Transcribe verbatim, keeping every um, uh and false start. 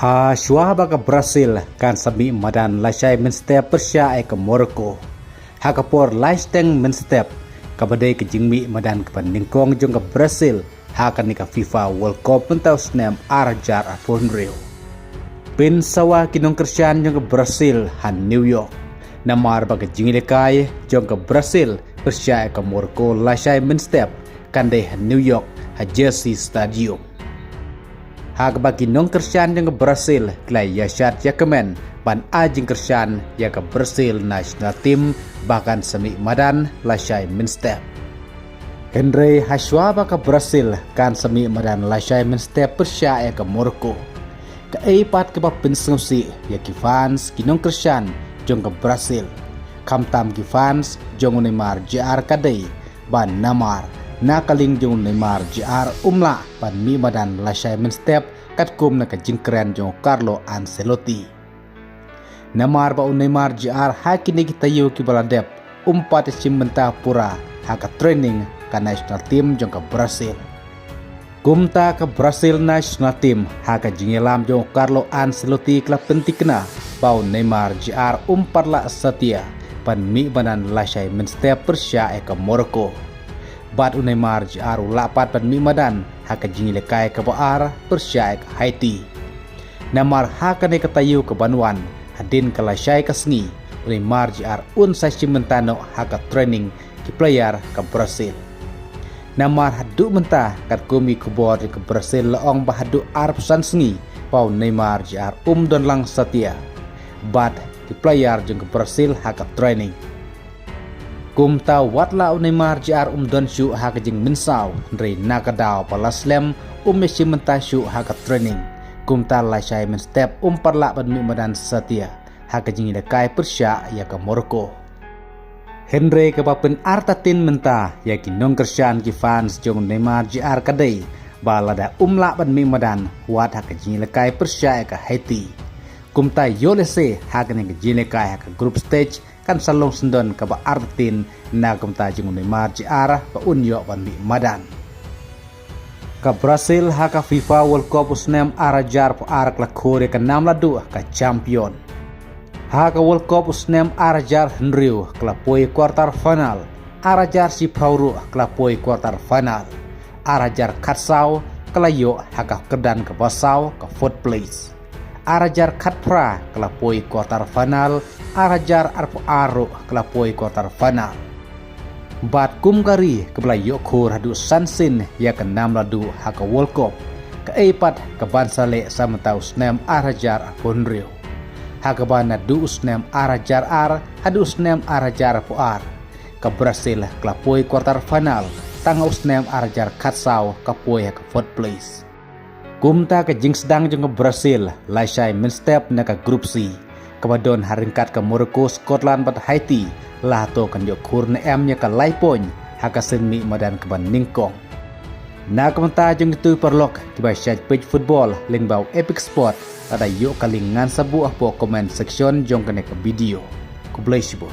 Hashwa ba ka Brazil kan sa mih madan lashai mynstep pyrshah ïa ka Morocco. Ha ka por lai shiteng mynstep, kaba dei ka jingmih madan kaba nyngkong jong ka Brazil ha kane ka FIFA World Cup mynta u snem ar hajar arphew hynriew. Pynsawa ki nongkyrshan jong ka Brazil ha New York, namar ba ka jingïalehkai jong ka Brazil pyrshah ïa ka Morocco lashai mynstep kan dei ha New York, ha Jersey Stadium. Ha kaba ki nongkyrshan jong ka Brazil ki la ïaishad ïakmen ban ai jingkyrshan ïa ka Brazil national team ba kan sa mih madan lashai mynstep. Hynrei hashwa ba ka Brazil kan sa mih madan lashai mynstep pyrshah ïa ka Morocco, kaei pat kaba pynsngewsih ïa ki fans, ki nongkyrshan jong ka Brazil, khamtam ki fans jong u Neymar Junior ka dei ba namar na ka liang jong u Neymar Junior um lah ban mih madan lashai mynstep katkum na ka jingkren jong u Carlo Ancelotti. Namar ba u Neymar Junior ha kine ki taïew kiba la dep um pat ïashim bynta pura ha ka training ka national team jong ka Brazil. Kumta ka Brazil national team ha ka jingïalam jong u Carlo Ancelotti ka la pynthikna ba u Neymar Junior um pat lah satia ban mih madan lashai mynstep pyrshah ïa ka Morocco. Bad u Neymar Junior u lah pat ban mih madan ha ka jingïalehkai kaba ar pyrshah ïa ka Haiti. Namar ha kane ka taïew kaban wan, hadien ka lashai ka sngi, u Neymar Junior un sa shim bynta noh ha ka training ki player ka Brazil. Namar haduh mynta katkum ki khubor jong ka Brazil la ong ba haduh arphew san sngi ba u Neymar Junior um don lang satia bad ki player jong ka Brazil ha ka training. Kumta wat la u Neymar Junior um don shuh ha ka jingmynsaw, hynrei na ka daw ba la slem um ïashim bynta shuh ha ka training. Kumta lashai mynstep um pat lah ban mih madan satia ha ka jingïalehkai pyrshah ïa ka Morocco. Hynrei kaba pynartatien mynta ïa ki nongkyrshan, ki fans jong u Neymar Junior ka dei ba lada um lah ban mih madan wat ha ka jingïalehkai pyrshah ïa ka Haiti, kumta ïoh lehse ha kane ka jingïalehkai ha ka group stage kan sa long syndon kaba artatien na ka bynta jong u Neymar Junior ba un ïoh ban mih madan. Ka Brazil ha ka FIFA World Cup u snem ar hajar arphew ar ka la khur ïa ka nam la duh ka champion. Ha ka World Cup u snem ar hajar hynriew ka la poi quarter final, ar hajar shiphew ruh ka la poi quarter final, ar hajar khatsaw ka la ïoh ha ka kyrdan kaba saw, ka fourth place. Ar hajar khatphra ka la poi quarter final, ar hajar arphew ar ruh ka la poi quarter final. Bad kum ka ri kaba la ïoh khur haduh san sien ïa ka nam la duh ha ka World Cup, kaei pat kaban sa leh sa mynta u snem ar hajar arphew hynriew? Ha kaba naduh u snem ar hajar ar haduh u snem ar hajar arphew ar, ka Brazil ka la poi quarter final, tang ha u snem ar hajar khatsaw ka poi ha ka fourth place. Kumta ka jingsdang jong ka Brazil lashai mynstep na ka Group C, kaba don ha ryngkat ka Morocco, Scotland bad Haiti, la hato kan ïoh khur ne em ïa ka lai point ha ka sien mih madan kaba nyngkong. Na ka bynta jong kito ki paralok kiba shait peit football lyngba u Epic Sport, lada ïoh ka link ngan sa buh hapoh comment section jong kane ka video. Khublei shibun.